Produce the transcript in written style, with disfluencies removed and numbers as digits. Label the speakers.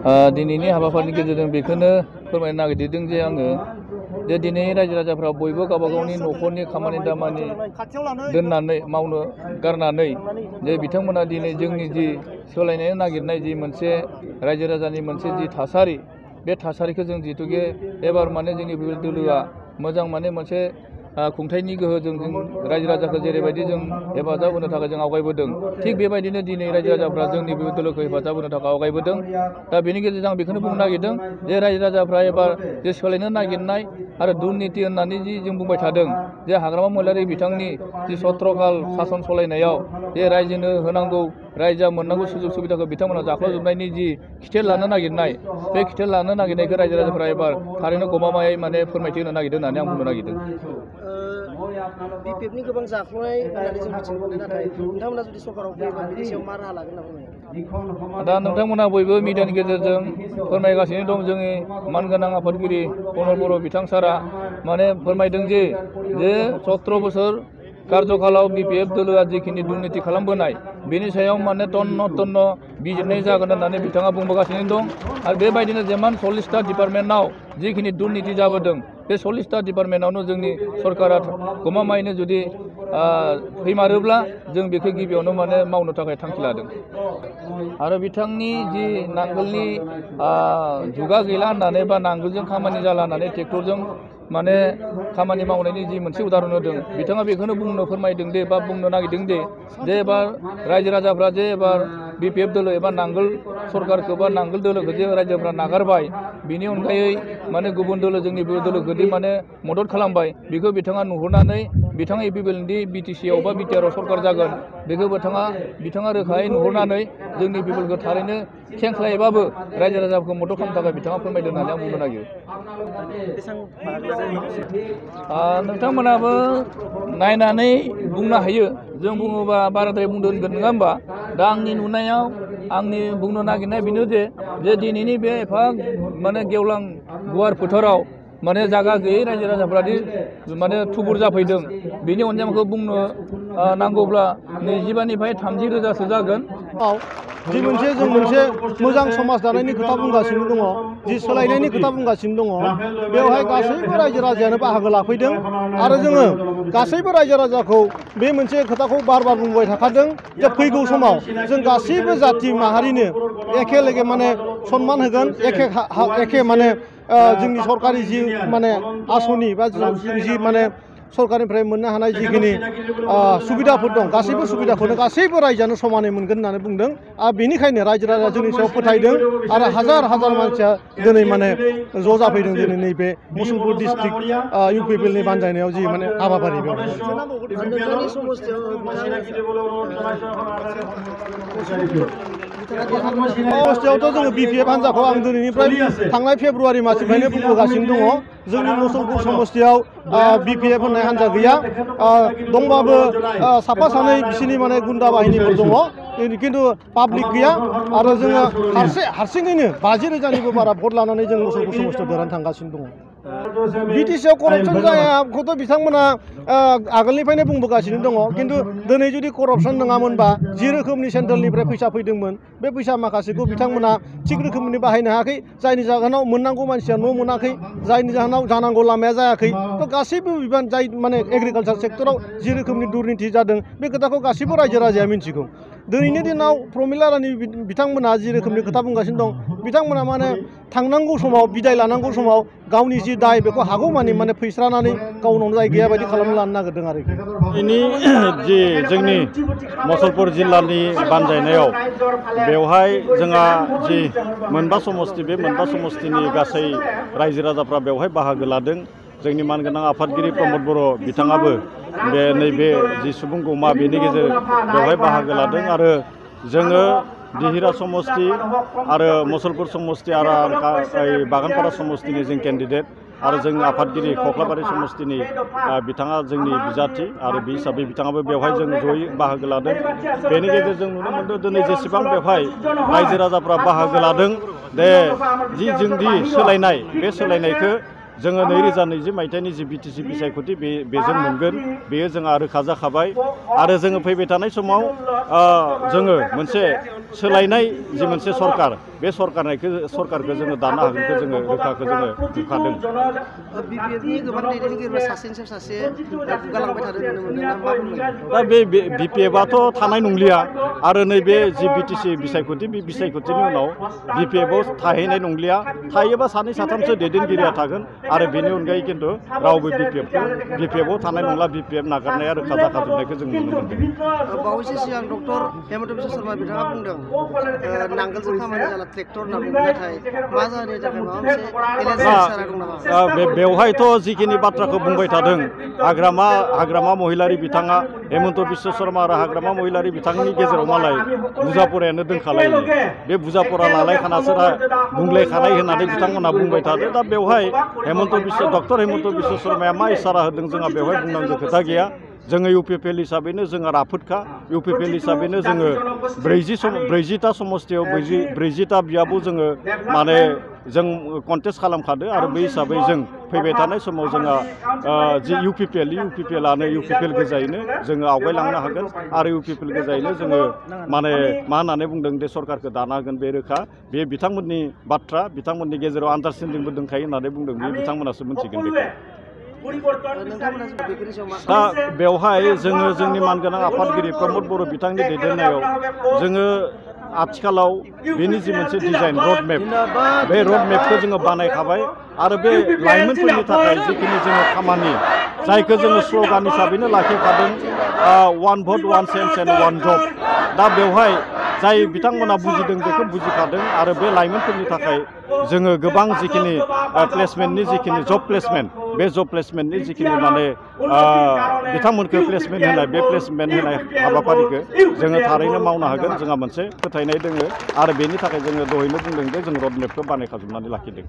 Speaker 1: दिनैनि हाबाफारिनि गेजेरजों बेखौनो फोरमायनो नागिरदों जे आङो जे दिनै रायजो राजाफ्रा बयबो गावबा गावनि न'खरनि खामानि दामानि दोननानै मावनो गारनानै जे बिथांमोना दिनै जोंनि जि सोलायनो नागिरनाय जि मोनसे रायजो राजानि मोनसे जि थासारि बे थासारिखौ जों जिहेतुके एबार माने जोंनि बे दोलोआ मोजां माने मोनसे खुंथायनि गोहोजों जों रायजो राजाखौ जेरैबायदि जों हेफाजाब होनो थाखाय जों आवगायबोदों थिग बेबायदिनो दिनै रायजो राजाफ्रा जोंनि बे दोलोखौ हेफाजाब होनो थाखाय आवगायबोदों दा बेनि गेजेरजों आं बेखौनो बुंनो नागिरदों जे रायजो राजाफ्रा एबार जे सोलायनो नागिरनाय आरो दुर्निति होननानै जि जों बुंबाय थादों जे हाग्रामा महिलारि बिथांनि जि सत्रकाल सासन सलायनायाव जे रायजोनो होनांगौ रायजोआ मोननांगौ सुजुग सुबिदाखौ बिथांमोना जाख्ल'जोबनायनि जि खिथेर लानो नागिरनाय बे खिथेर लानो नागिरनायखौ रायजो राजाफ्रा एबार थारैनो गमामायै माने फोरमायथि होनो नागिरदों होननानै आं बुंनो नागिरदों।
Speaker 2: बिपिएफनि गोबां जाख्ल'नाय होननानै जों मिथिनो मोनो नाथाय नोंथांमोना जुदि सरकाराव फैयोबा बिनि सायाव मा राहा लागोन होनना बुङो?
Speaker 1: दा नोंथांमोना बयबो मिडियानि गेजेरजों फोरमायगासिनो दं जोंनि मानगोनां आफादगिरि कमल बर' बिथां सारा माने फोरमायदों जे 17 बोसोर कार्यकालाव बिपिएफ दोलोआ जिखिनि दुर्निति खालामबोनाय बेनि सायाव माने तन्न बिजिरनाय जागोन होननानै बिथाङा बुंबोगासिनो दं आरो बेबायदिनो जेमान 40टा डिपार्टमेन्टआव जिखिनि दुर्निति जाबोदों बे 40टा डिपार्टमेन्टआवनो जोंनि सरकारा गमामायैनो जुदि फैमारोब्ला जों बेखौ गिबियावनो माने मावनो थाखाय थांखि लादों आरो बिथांनि जि नांगोलनि जुगा गैला होननानै बा नांगोलजों खामानि जाला होननानै ट्रेक्टरजों माने खामानि मावनायनि जि मोनसे उदाहरन होदों बिथाङा बेखौनो बुंनो फोरमायदों दे बा बुंनो नागिरदों दे जे एबार रायजो राजाफ्रा जे एबार बिपिएफ दोलो एबा नांगोल सरकारखौ बा नांगोल दोलोखौ जे रायजोफ्रा नागारबाय बिनि अनगायै माने गुबुन दोलो जोंनि दोलोखौ माने मदद खालामबाय बेखौ बिथाङा नुहुरनानै बिथाङा इपिपिएलनि बिटिसिआव बा बिटिआरआव सरकार जागोन बेखौ बिथाङा रोखायै नुहुरनानै जोंनि पिपलखौ थारैनो खेंख्लायैबाबो रायजो राजाफोरखौ मदद खालामनो थाखाय बिथाङा फोरमायदों होननानै आं बुंनो नागिरो। नोंथांमोनाबो नायनानै बुंनो हायो जों बुङोबा बाराद्राय बुंदों होनगोन नङा होमबा दा आंनि नुनायाव आंनि बुंनो नागिरनाय बेनो जे दिनैनि बे एफा माने गेवलां गुवार फोथाराव माने जागा गैयै रायजो राजाफ्रादि माने थुबुर जाफैदों बेनि अनजिमाखौ बुंनो नांगौब्ला 25निफ्राय 30 रोजासो जागोन।
Speaker 2: जि जों मोनसे मोजां समाज दानायनि खोथा बुंगासिनो दङ जि सोलायनायनि खोथा बुंगासिनो दङ बेवहाय गासैबो रायजो राजायानो बाहागो लाफैदों आरो जोङो गासैबो रायजो राजाखौ बे मोनसे खोथाखौ बार बुंबाय थाखादों जे फैगौ समाव जों गासैबो जाथि माहारिनो एखे लोगो माने सनमान होगोन एखे माने जोंनि सरकारि जि माने आसनि बा जि माने सरकारनिफ्राय मोननो हानाय जिखिनि सुबिदाफोर दं गासैबो सुबिदाखौनो गासैबो रायजोआनो समानै मोनगोन होननानै बुंदों आरो बेनिखायनो रायजो राजा जोंनि सायाव फोथायदों आरो हाजार मानसिया दिनै माने ज' जाफैदों दिनै नैबे मुसलपुर डिस्ट्रिक्ट इउपिपिएलनि बानजायनायाव जि माने हाबाफारि समस्थियावथ' जोङो बिपिएफ हान्जाखौ आं दिनैनिफ्राय थांनाय फेब्रुवारि मासनिफ्रायनो बुंबोगासिनो दङ जोंनि मुसलपुर समस्थियाव बिपिएफ होननाय हान्जा गैया दंबाबो साफा सानै बिसिनि माने गुन्दा बाहिनीफोर दङ खिन्थु पाब्लिक गैया आरो जोङो हारसिङैनो 50,000निबो बारा भट लानानै जों मुसलपुर समस्थियाव देरहानो थांगासिनो दङ। बिटिसिआव करपसन जायाखौथ' बिथांमोना आगोलनिफ्रायनो बुंबोगासिनो दङ खिन्थु दिनै जुदि करपसन नङामोनबा जि रोखोमनि सेन्ट्रेलनिफ्राय फैसा फैदोंमोन बे फैसा माखासेखौ बिथांमोना थिग रोखोमनि बाहायनो हायाखै जायनि जाहोनाव मोननांगौ मानसिया न' मोनाखै जायनि जाहोनाव जानांगौ लामाया जायाखै तो गासैबो बिबान जाय माने एग्रिकालचार सेक्टराव जि रोखोमनि दुर्निति जादों बे खोथाखौ गासैबो रायजो राजाया मिन्थिगौ। दिनैनि दिनाव प्रमिला रानी बिथांमोना जि रोखोमनि खोथा बुंगासिनो दं बिथांमोना माने थांनांगौ समाव बिदाय लानांगौ समाव गावनि जि दाय बेखौ हागौमानि माने फैस्रानानै गावनाव जाय गैया बायदि खालामना लानो नागिरदों आरोखि।
Speaker 3: दिनै जि जोंनि मुसलपुर जिल्लानि बानजायनायाव बेवहाय जोंहा जि मोनबा समस्ति बे मोनबा समस्तिनि गासै रायजो राजाफ्रा बेवहाय बाहागो लादों जोंनि मानगोनां आफादगिरि प्रमद बर' बिथाङाबो बे नैबे जि सुबुं गौमा बेनि गेजेर बेवहाय बाहागो लादों आरो जोङो दिहिरा समस्ति आरो मुसलपुर समस्ति आरो बागानपारा समस्तिनि जों केन्डिडेट आरो जों आफादगिरि कक्लाबारि समस्तिनि बिथाङा जोंनि बिजाथि आरो बे हिसाबै बिथाङाबो बेवहाय जों जयै बाहागो लादों बेनि गेजेरजों नुनो मोनदों दिनै जेसेबां बेवहाय रायजो राजाफ्रा बाहागो लादों दे जि जोंनि सोलायनाय बे सोलायनायखौ जोङो 2020 मायथाइनि जि बिटिसि बिसायख'थि बेजों मोनगोन बेयो जोंहा रोखा जाखाबाय आरो जोङो फैबाय थानाय समाव जोङो मोनसे सोलायनाय जि मोनसे सरकार बे सरकारखौ जोङो दानो हागोनखौ जोङो रोखाखौ जोङो नुखादों।
Speaker 4: बिपिएफनि गोबां दैदेनगिरिफोरा सासेनि सायाव सासे गुगालांबाय थादों नुनो मोनदों ना मा बुंगोन?
Speaker 3: दा बे बिपिएफआथ' थानाय नंलिया आरो नैबे जि बिटिसि बिसायख'थि बे बिसायख'थिनि उनाव बिपिएफआव थाहैनाय नंलिया। थायोबा सानै साथामसो दैदेनगिरिया थागोन आरो बेनि अनगायै खिन्थु रावबो बिपिएफआव थानाय नंला। बिपिएफ नागारनाया रोखा जाखाजोबनायखौ जों नुनो मोनदों।
Speaker 4: बावैसो सिगां डक्टर हेमन्त बिश्व शर्मा बिथाङा बुंदों नांगोलजों खामानि जाला ट्रेक्टर होनना बुंदों, नाथाय मा जाहोननि थाखाय माबा मोनसे एलार्जि सारा दं नामा?
Speaker 3: बेवहायथ' जिखिनि बाथ्राखौ बुंबाय थादों हाग्रामा महिलारि बिथाङा हेमन्त बिश्व शर्मा आरो हाग्रामा महिलारि बिथांनि गेजेराव मालाय बुजापरायानो दोनखालायो। बे बुजापरा लालायखानासो बुंलायखानाय होननानै बिथांमोनहा बुंबाय थादों। दा बेवहाय डक्टर हेमन्त बिश्व शर्माया मा इसारा होदों जोंहा बेवहाय बुंनांगौ खोथा गैया। जोङो इउपिपिएल हिसाबैनो जोङो राफोदखा। इउपिपिएल हिसाबैनो जोङो 40टा समस्तियाव 40टा बियाबाव जोङो माने जों कन्टेस्ट खालामखादो आरो बे हिसाबै जों फैबाय थानाय समाव जोंहा जि इउपिपिएलानो इउपिपिएल गोजायैनो जोङो आवगायलांनो हागोन आरो इउपिपिएल गोजायैनो जोङो माने मा होननानै बुंदों दे सरकारखौ दानो हागोन। बे रोखा, बे बिथांमोननि बाथ्रा, बिथांमोननि गेजेराव आन्दारस्टेन्डिंबो दंखायो होननानै बुंदों। बे बिथांमोनासो मिथिगोन बेखौ। दा बेवहाय जोङो जोंनि मानगोनां आफादगिरि प्रमद बर' बिथांनि दैदेननायाव जोङो आथिखालाव बेनि जि मोनसे डिजाइन रडमेप, बे रडमेपखौ जोङो बानायखाबाय आरो बे लाइमोनफोरनि थाखाय जिखिनि जोङो खामानि जायखौ जोङो स्ल'गान हिसाबैनो लाखिखादों 1 भट 1 सेन्स एन्ड 1 जब। दा बेवहाय जाय बिथांमोना बुजिदों बेखौ बुजिखादों आरो बे लाइमोनफोरनि थाखाय जोङो गोबां जिखिनि प्लेसमेन्टनि जिखिनि जब प्लेसमेन्ट, बे जब प्लेसमेन्टनि जिखिनि माने बिथांमोनखौ प्लेसमेन्ट होनाय, बे प्लेसमेन्ट होनाय हाबाफारिखौ जोङो थारैनो मावनो हागोन। जोंहा मोनसे फोथायनाय दोङो आरो बेनि थाखाय जोङो दहायनो बुंदों जे जों रडमेपखौ बानायखाजोबनानै लाखिदों।